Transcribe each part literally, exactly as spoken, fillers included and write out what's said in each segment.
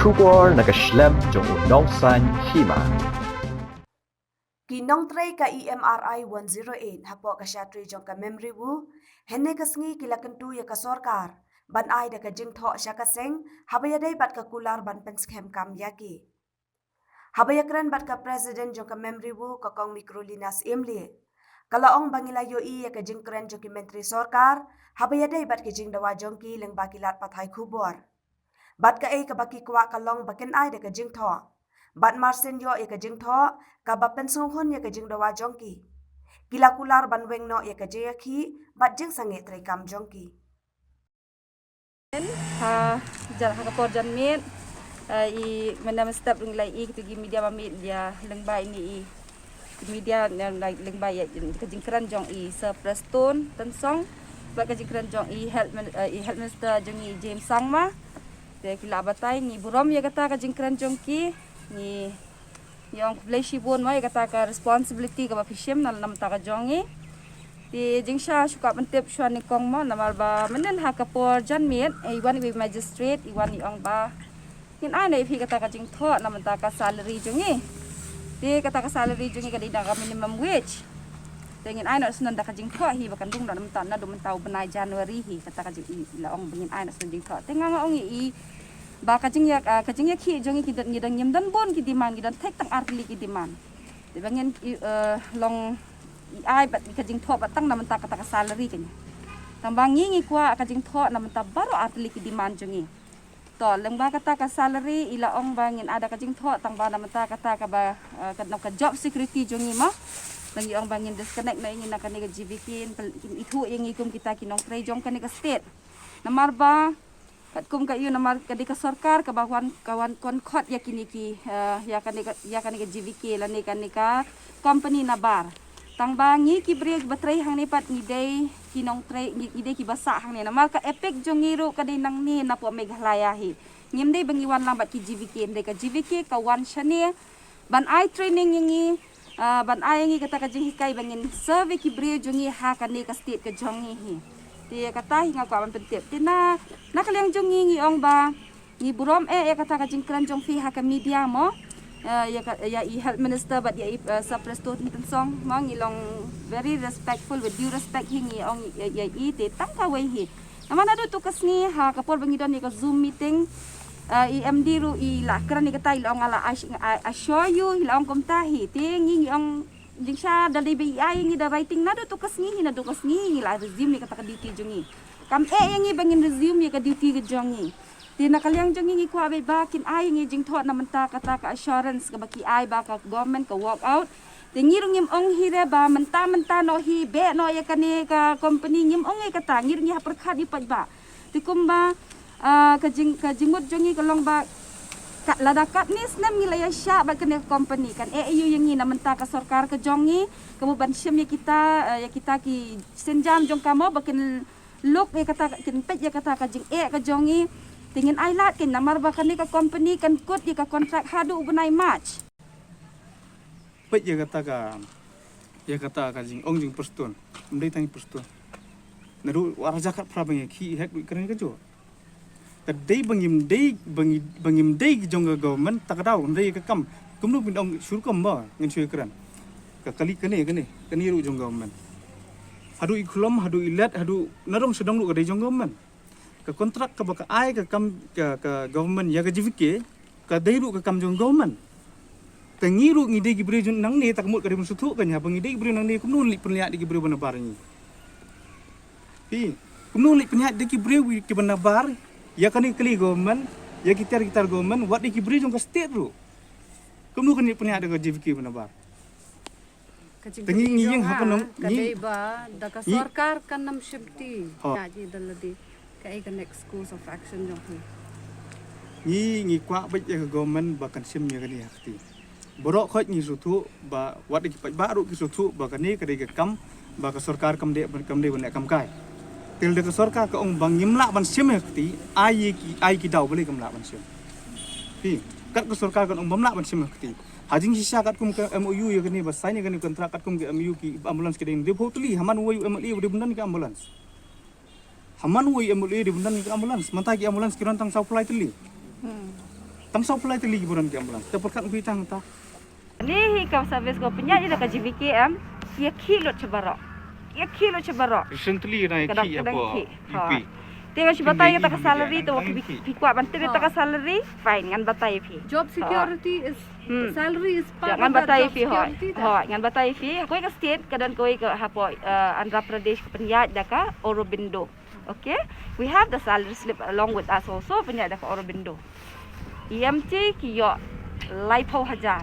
Khubor na ka shlem jong u nongsan hima. Ki nongtrei ka E M R I one zero eight hapoh ka shatri jong ka Memory Wu, hynne ka sngi ki la kyntu ïa ka sorkar ban ai da ka jingthoh sha ka seng, haba ïadei bad ka kular ban pynskhem kam ïa ki. Haba ïakren bad ka President jong ka Memory Wu, ka Kong Microlina Syiem Lieh, ka la ong ba ngi la ïohi ïa ka jingkren jong ki myntri sorkar haba ïadei bad ki jingdawa jong ki lyngba ki lad pathai khubor. Bad kaei kaba ki kwah ka long ba kin ai da ka jingthoh. Bad marsien ïoh ïa ka jingthoh, kaba pynsngewhun ïa ka jingdawa jong ki, ki la kular ban weng noh ïa ka jingïakhih bad jingsangeh treikam jong ki. Ha, jan, ha ka por janmiet, eh, i mynta mynstep ngi la ïohi kito ki media ba mih ïa lyngba ine i media, eh, lyngba ïa ka jingkren jong i Sir Prestone Tynsong bad ka jingkren jong i health min-, eh, i health minister jong i James Sangma. Te ki la batai, ngi burom ïa kata ka jingkren jong ki. Ngi, ngi ong khublei shibun mo ïa kata ka responsibility kaba phi shim na, na bynta ka jong ngi. Te jingshisha shu kwah pyntip shuwa nyngkong mo, namar ba mynhynnin ha ka por janmiet, eh, i wan iwei i magistrate, i wan i ong ba ngin ai noh ïa phi kata ka jingthoh na bynta ka salary jong ngi. Te kata ka salary jong ngi ka dei da ka minimum wage. Te ngin ai noh shuwa da ka jingthoh hi ba kan rung noh na bynta, naduh mynta u bnai January hi, kata ka jing, i, i la ong ba ngin ai noh shuwa jingthoh. Te nga, nga ong ïa i ba ka jingïa, ah, ka jingïakhih jong ngi ki don, ngi don, ngim don bun ki demand, ngi don thik tang ar tylli ki demand. Te ba ngin, i, eh, long i ai bad ka jingthoh bad tang na bynta kata ka salary kane. Tang ba ngi, ngi kwah ka jingthoh na bynta baroh ar tylli ki demand jong ngi. To, lyngba kata ka salary, i la ong ba ngin ai da ka jingthoh tang ba na bynta kata kaba, eh, ka, ka job security jong ngi mo. Ba ngi ong ba ngin disconnect noh ïa ngi na kane ka G V K, kin, kin ithuh ïa ngi kum kita ki nongtrei jong kane ka state. Namar ba katkum ka ïa, namar ka dei ka sorkar kaba wan, ka wan, ka wan khot ïa kine ki, eh, ïa kane ka, ïa kane ka G V K lane kane ka company nabar. Tang ba ngi ki briew kiba trei hangne pat ngi dei ki nongtrei, ngi, ngi dei kiba sah hangne. Namar ka EPIC jong ngi ruh ka dei nangne napoh Meghalaya hi. Ngim dei ba ngi wan lang bad ki G V K, hynrei ka G V K ka wan shane ban ai training ïa ngi, ah, ban ai ïa ngi kata ka jinghikai ba ngin serve ïa ki briew jong ngi ha kane ka state ka jong ngi hi. Te kata hi nga kwah ban pyntip. Te na, na ka liang jong ngi ngi ong ba ngi burom eh ïa kata ka jingkren jong phi ha ka media mo. Eh, ïa ka, ïa i health minister bad ïa i, eh, Sir Prestone Tynsong mo, ngi long very respectful, with due respect hi ngi ong ïa, ïa i, te tang kawei hi. Namar naduh tu ka sngi ha ka por ba ngi don ïa ka Zoom meeting, eh, i M D ruh i la kren ïa kata, i la ong, nga la ass-, nga, I assure you, i la ong kumta hi. Te ngi, ngi ong jingshisha da dei ba i ai ïa ngi da writing naduh tu ka sngi hi, naduh ka sngi ngi la resume ïa kata ka duty jong ngi. Kam eh ïa ngi ba ngin resume ïa ka duty ka jong ngi. Te na ka liang jong ngi ngi kwah beit ba kin ai ïa ngi jingthoh na bynta kata ka assurance kaba ki ai ba ka government ka walk out. Te ngi ruh ngim ong hi re ba mynta mynta noh hi beh noh ïa kane ka company, ngim ong ïa kata, ngi ruh ngi hap pyrkhat ïa paidbah. Te kumba, ah, ka jing, ka jingmut jong ngi ka long ba ka, lada katne snem ngi la ïa shah bad kane ka company, kan eh aiu ïa ngi na bynta ka sorkar ka jong ngi, ka mut ban shim ïa kita, ah, ïa kita ki sienjam jong ka mo ba kin look ïa kata, kin peit ïa kata ka jingeh ka jong ngi. Te ngin ai lad kein namar ba kane ka company kan kut ïa ka contract haduh u bnai March. Peit ïa kata ka, ïa kata ka jingong jong Prestone. Ym dei tang Prestone. Naduh wa raja khatphra ba ngi khie hek duh kren ka jong. Ka dei ba ngim dei, ba ngi, ba ngim dei ki jong ka government, ta ka daw, ym dei ka kam. Kumno phin ong shu kum ba ngin shu kren. Ka kali kane, kane, kane ruh jong government. Haduh i khlem, haduh i let, haduh nadong shadong ruh ka dei jong government. Ka contract kaba ka ai ka kam ka, ka government ïa ka G V K, ka dei ruh ka kam jong government. Te ngi ruh ngi dei ki briew jong nangne, ta ka mut ka dei ban sngewthuh ka ïa ba ngi dei ki briew nangne, kumno leit pynïaid da ki briew ba nabar ïa ngi. Phi, kumno leit pynïaid da ki briew kiba nabar ïa kane ka kali government, ïa ki tiar ki tar government, wat da ki briew jong ka state ruh. Kumno kan leit pynïaid da ka G V K ba nabar. Ka jing, te ngi, ngi ïeng ha ka nong, ka ngi dei ba da ka, ngi sorkar kan nym shim kti. Ho. Ka ji da lade. Kaei ka next course of action jong phi? Ngi, ngi kwah beit ïa ka government ba kan shim ïa kane ha kti. Baroh khoit ngi sngewthuh ba wat da ki paidbah ruh ki sngewthuh ba kane ka dei ka kam ba ka sorkar kam dei, kam dei ban leh kam kai. Te lada ka sorkar ka ong ba ngim lah ban shim ha kti, ai ki, ai ki daw balei kam lah ban shim. Phi, kat ka sorkar kan ong bym lah ban shim ha kti. Ha jingshisha katkum ka M O U ïa kane ba sign ïa kane ka contract katkum ka M O U ki ambulance ki dei hynriewphew tylli, ha man uwei u M L A u dei ban don ka ambulance. Ha man uwei u M L A u dei ban don ka ambulance. Mynta ki ambulance ki don tang sawphew lai tylli. Hmm. Tam saw pynlait tylli ki buran ki ambulance. Te pyrkhat ngi tang ta. Ni hi ka service ko pynïaid ïa ka G V K M. Ïa ki lut cha baroh. Ïa ki lut cha baroh. Recently na ïa ki ïa po. Te ba shi batai ïa ta ka salary to ki kwah ban tip ïa ta ka salary. Fine, ngan batai phi. Job security is, salary is part of that job security. Hoi, ngan batai phi. Koi ka state ka don koi ka hapo Andhra Pradesh ka pynïaid da ka Aurobindo. Okay, we have the salary slip along with us also, pynïaid da ka Aurobindo. E M T ki ïoh laiphew hajar.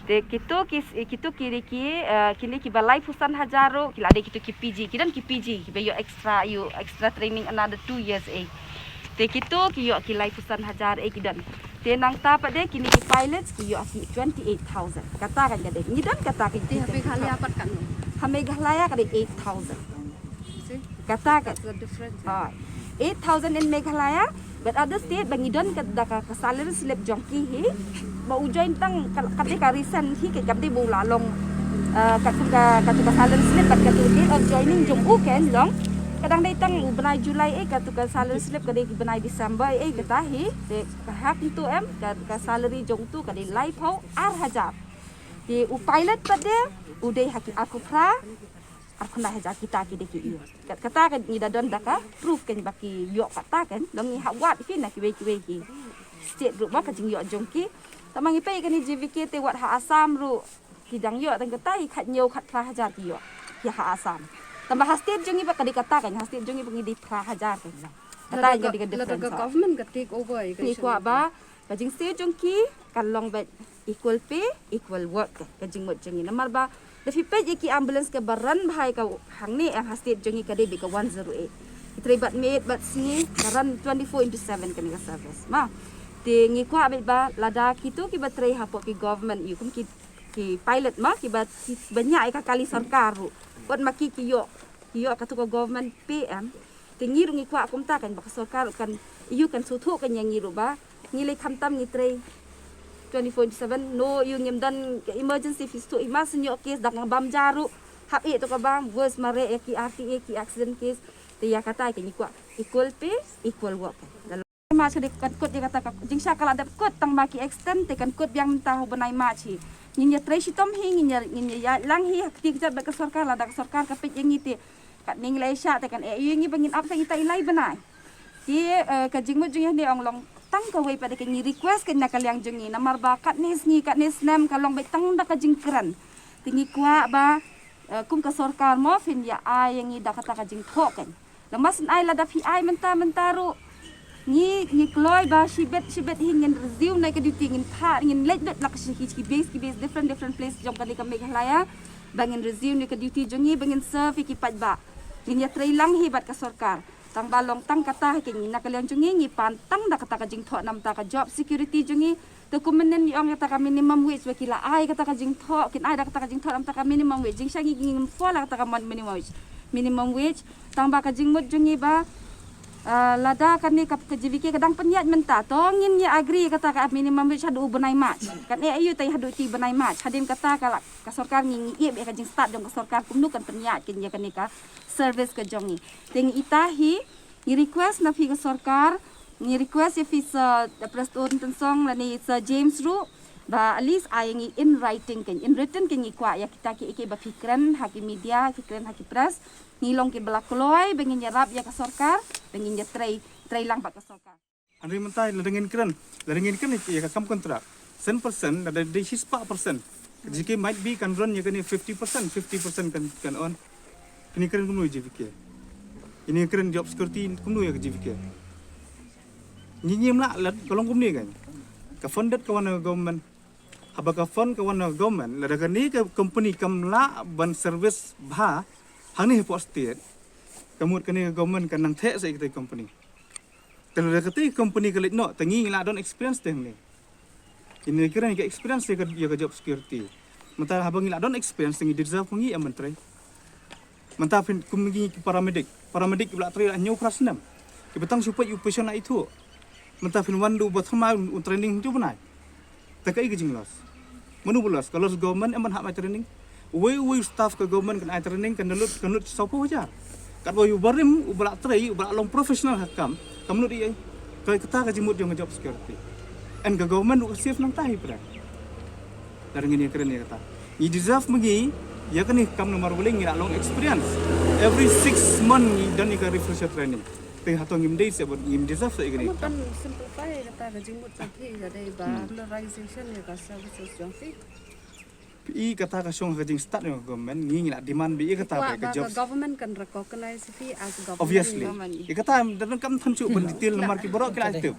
Te kitu ki, kitu ki, ki, kine ki ba laiphew san hajar ruh ki la dei kitu ki P G, ki don ki P G, ki ba ïoh extra, ïoh extra training another two years eh. Te kitu ki ïoh ki laiphew san hajar eh ki don. Te nangta pat de kine ki pilots ki ïoh ki twenty eight thousand. Kata kan ka dei. Ngi don kata ki. Te ha Meghalaya pat katno? Ha Meghalaya ka dei eight thousand. Kata ka. That's the difference. Eight thousand in Meghalaya, but other state ba ngi don ka da ka salary slip jong ki hi. Ba u join tang ka dei ka recent hi, ka dei ba u la long. Ka tu ka, ka tu ka salary slip, but ka tu date of joining jong u kan long. Ka dang dei tang u bnai July eh, ka tu ka salary slip ka dei bnai December eh, kata hi. Te ka hak tu em, ka salary jong tu ka dei laiphew ar hajar. Te u pilot pat de u dei ha ki arphew phra. Arphew khyndai hajar kita ki dei ki ïoh. Kata ka ngi da don da ka proof kan ba ki ïoh kata kan. Long ngi hap wad phi na kiwei kiwei ki state ruh ba ka jingïoh jong ki. Tang ma ngi peit kane G V K te wat ha Assam ruh ki dang ïoh tang kata, ki khathynñiew khatphra hajar ki ïoh. Ki ha Assam. Tang ba ha state jong ngi ba ka dei kata kan, ha state jong ngi ba ngi dei phra hajar kan. Kata ka dei ka difference. Government ka take over. Ngi kwah ba ka jingstay jong ki kan long bad equal pay, equal work, ka jingmut jong ngi. Namar ba da phi peit ïa ki ambulance ka ba run bha ïa ka hangne, ïa ha state jong ngi ka dei bad ka one zero eight. Ki trei bad miet bad sngi, ka run twenty four into seven kane ka service. Ma te ngi kwah bad ba lada kitu ki ba trei hapoh ki government, ïa kum ki, ki pilot ma, ki ba, ki ba ñiah ïa ka kali sorkar ruh. Wat ma ki ki ïoh, ki ïoh katu ka government pay em. Te ngi ruh ngi kwah kumta kan ba ka sorkar kan, ïa kan sngewthuh kan ïa ngi ruh ba ngi leh khamtam ngi trei twenty four into seven. No, ïa ngim don ka emergency, phi sngewthuh i ma sngewthuh case da ka bam ja ruh. Hap ïa to ka bam, worst ma re ïa ki R T A, ki accident case. Te ïa kata ka ngi kwah equal pay, equal work. March ka dei kan kut ïa kata ka jingshah ka la dep kut tang ma ki extend te kan kut biang mynta ha u bnai March hi. Ngin ïa trei shitom hi, ngin ïa, ngin ïa ïaid lang hi ha kti kjat bad ka sorkar, lada ka sorkar ka peit ïa ngi te. Katne ngi la ïa shah te kan eh ïa ngi ba ngin ap tang ita i lai bnai. Te ka jingmut jong ngi hangne ong long tang kawei pat de ka ngi request ka na ka liang jong ngi namar ba katne sngi katne snem ka long beit tang da ka jingkren. Te ngi kwah ba kum ka sorkar mo phin ïa ai ïa ngi da kata ka jingthoh kan. Lada mas ai lada phi ai mynta mynta ruh. Ngi, ngi kloi ba shibit shibit hi ngin resume na ka duty, ngin kha, ngin leit lut la ka shi ki base, ki base different different place jong kane ka Meghalaya. Ba ngin resume na ka duty jong ngi ba ngin serve ïa ki paidbah. Ngin ïa trei lang hi bad ka sorkar. Tang ba long tang kata hi, ngi na ka liang jong ngi ngi pan tang da kata ka jingthoh namar ta ka job security jong ngi. Te kumne ngi ong ïa kata ka minimum wage ba ki la ai kata ka jingthoh, kin ai da kata ka jingthoh namar ta ka minimum wage. Jingshisha ngi ngim fall ha kata ka minimum wage. Minimum wage. Tang ba ka jingmut jong ngi ba lada kane ka G V K ka dang pynïaid mynta to ngin ïa agree kata ka minimum wage haduh u bnai March. Kan eh ïa u tai haduh u bnai March. Hadien kata ka la ka sorkar ngi ngi ïa ka jingstad jong ka sorkar kumno kan pynïaid kin ïa kane ka service ka jong ngi. Te ngi ita hi ngi request na phi ka sorkar, ngi request ïa phi Sir Prestone Tynsong lane Sir James ruh ba at least ai ngi in writing kan, in written kan ngi kwah ïa kita ki, ki ba phi kren ha ki media, phi kren ha ki press. Ngi long ki ba la kloi ba ngin ïarap ïa ka sorkar ba ngin ïa trei, trei lang bad ka sorkar. Hynrei mynta lada ngin kren, lada ngin kren ïa ka kam kontrak, san percent lada dei shispah percent. Ka G V K might be kan run ïa kane fifty percent, fifty percent kan, kan on. Kane kren kumno ïa ka G V K? Kane kren job security kumno ïa ka G V K? Ngi ngim lah lad ka long kumne kan. Ka fund dat ka wan na ka government. Haba ka fund ka wan na ka government, lada kane ka company kam lah ban service bha hangne hapoh state, ka mut kane ka government kan nang theh sa ïa katei ka company. Te lada katei ka company ka leit noh, te ngi ngi la don experience te hangne. Ngi kren ka experience ïa ka, ïa ka job security. Mynta haba ngi la don experience te ngi deserve ngi em ban trei. Mynta phin kum ngi ki paramedic, paramedic ki ba la trei la hynñiew phra snem. Ki ba tang shu peit u patient la ithuh. Mynta phin wan da uba thymmai un training hynñiew bnai. Te kaei ka jingloss? Mano ba loss? Ka loss government em ban hap ai training. Uwei uwei u staff ka government kan ai training kan da lut, kan lut sawphew hajar. Katba uba rim, uba la trei, uba la long professional ha ka kam, kam lut ei ei. Ka kata ka jingmut jong ka job security. And ka government ruh ka safe nangta hi pyrshah. Lada ngin ïakren ïa kata, ngi deserve ma ngi ïa kane ka kam namar balei ngi la long experience. Every six month ngi don ïa ka refresher training. Te hato ngim dei se ba ngim deserve se ïa kane ka kam? Kan simplify kata ka jingmut jong phi ka dei ba regularization ïa ka services jong phi. Phi i kata ka shong ha ka jingstad jong ka government, ngi ngi la demand ba ïa kata ba ka jobs. Government kan recognize phi as government. Obviously. Ïa kata da donkam than shuh ban detail namar ki baroh ki la tip.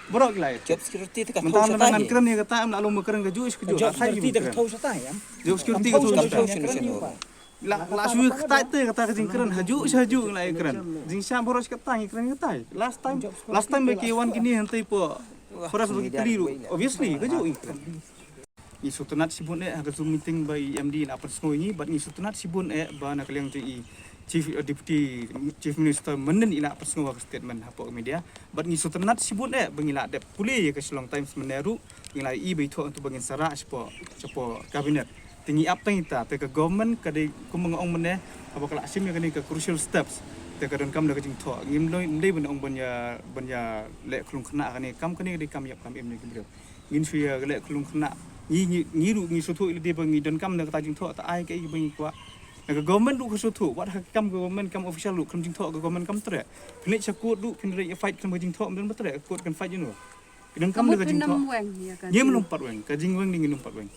Baroh ki la tip. Job security te ka mynta ngan kren ïa kata, em la long ma kren kajuh kajuh. Job security te ka thaw shata ïa. Job security ka thaw shata. La la shu kata te kata ka jingkren hajuh hajuh la kren. Jingshah baroh kata ngi kren kata. Last time, last time ba ki wan kine hynrei po. Para shu ki kli ruh. Obviously kajuh ngi kren. Ngi sngewtynnat shibun eh ha ka Zoom meeting ba i M D i la pynsngew ïa ngi, bad ngi sngewtynnat shibun eh ba na ka liang jong i Chief, eh, Deputy Chief Minister mynnin i la pynsngew ha ka statement hapoh ka media. Bad ngi sngewtynnat shibun eh ba ngi la dep pule ïa ka Shillong Times mynne ruh, ngi la ïohi ba i thoh hangto ba ngin sa rah shapoh, shapoh cabinet. Te ngi ap tang ita, te ka government ka dei kumba nga ong mynne, haba ka la shim ïa kane ka crucial steps, te ka donkam da ka jingthoh. Ngim dei, ngim dei ban ong ban ïa, ban ïa leh khlung khynnah kane, kam kane ka dei kam ïap kam im na ki briew. Ngin shu ïa leh khlung khynnah. Ngi, ngi, ngi ruh ngi sngewthuh ïa lade ba ngi donkam da kata jingthoh, te ai kaei ba ngi kwah. Na ka government ruh ka sngewthuh, wat ha ka kam ka government, kam official ruh khlem jingthoh ka government kam treh. Phin leit sha court ruh phin leit ïa fight khlem ka jingthoh, ym don ba treh, court kan fight ïa no. Ki donkam da ka jingthoh. Ngim lum pat weng, ka jingweng dei ngin lum pat weng.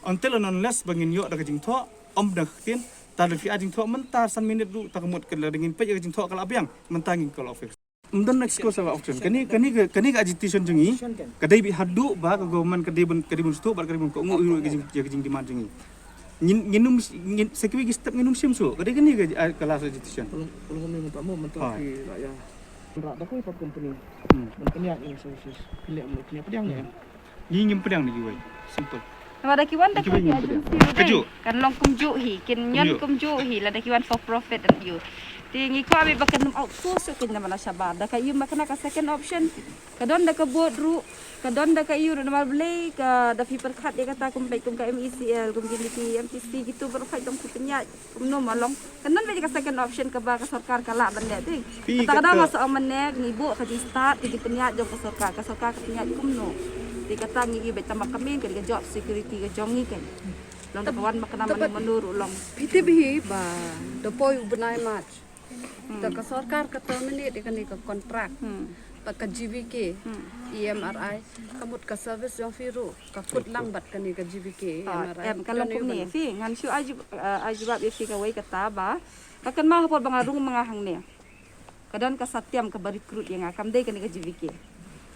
Until and unless ba ngin ïoh da ka jingthoh, ym da ka ktien, ta da phi ai jingthoh mynta san minit ruh, ta ka mut ka la da ngin peit ïa ka jingthoh ka la biang, mynta ngin call office. Ym don excuse of option. Kane, kane ka, kane ka agitation jong ngi ka dei beit haduh ba ka government ka dei ban, ka dei ban sngewthuh bad ka dei ban kohnguh ïa ka jing, ïa ka jingdemand jong ngi. Ngin, ngin ym, ngin, sa kiwei ki step ngin ym shim shuh. Ka dei kane ka, ah, ka last agitation. Kalau, kalau kami minta mo, minta ki rakyat. Rak da koi pat company. Hmm. Ban pynïaid ïa services. Pynïaid mo, pynïaid pdiang ïa. Ngi ngim pdiang na kiwei. Simple. Namar da ki wan da ki agency ruh dei. Kajuh. Kan long kumjuh hi, kin ñion kumjuh hi, lada ki wan for profit and you. Te ngi kwah beit ba kan nym outsource ïa kane namar la shabar. Da ka ïu ma kane ka second option. Ka don da ka bud ruh, ka don da ka ïu ruh namar balei ka da phi pyrkhat ïa kata kum peit kum ka M E C L, kum kine ki M T C, kitu baroh peit dang phi pynïaid. Kumno ma long. Kan don beit ka second option kaba ka sorkar ka lah ban leh te. Kata ka daw nga sa ong mynne ngi buh ka jingstad ka jingpynïaid jong ka sorkar, ka sorkar ka pynïaid kumno. Te kata ngi ïohi beit tang ba ka main ka dei ka job security ka jong ngi kan. Long da ka wan ma kane mano mano ruh long. Phi tip hi ba da poi u bnai March. Da ka sorkar ka terminate ïa kane ka contract. Bad ka G V K, E M R I, ka mut ka service jong phi ruh ka kut lang bad kane ka G V K, E M R I. Em, ka long kumne phi, ngan shu ai jubab ïa phi kawei kata ba ka kynmaw ha por ba nga rung ma nga hangne. Ka don ka Satyam kaba recruit ïa nga, kam dei kane ka G V K.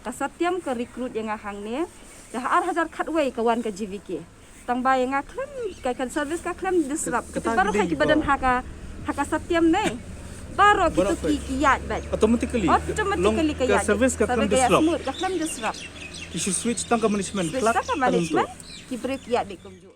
Ka Satyam ka recruit ïa nga hangne. Te ha ar hajar khatwei ka wan ka G V K. Tang ba ïa nga khlem, ka, ka service ka khlem disrupt. Kita baroh kiba don ha ka, ha ka Satyam ne. Baroh kitu ki, ki ïaid beit. Automatically. Automatically ka ïaid. Service ka khlem disrupt. Ka khlem disrupt. Ki shu switch tang ka management. Switch tang ka management. Ki briew ki ïaid beit kumjuh.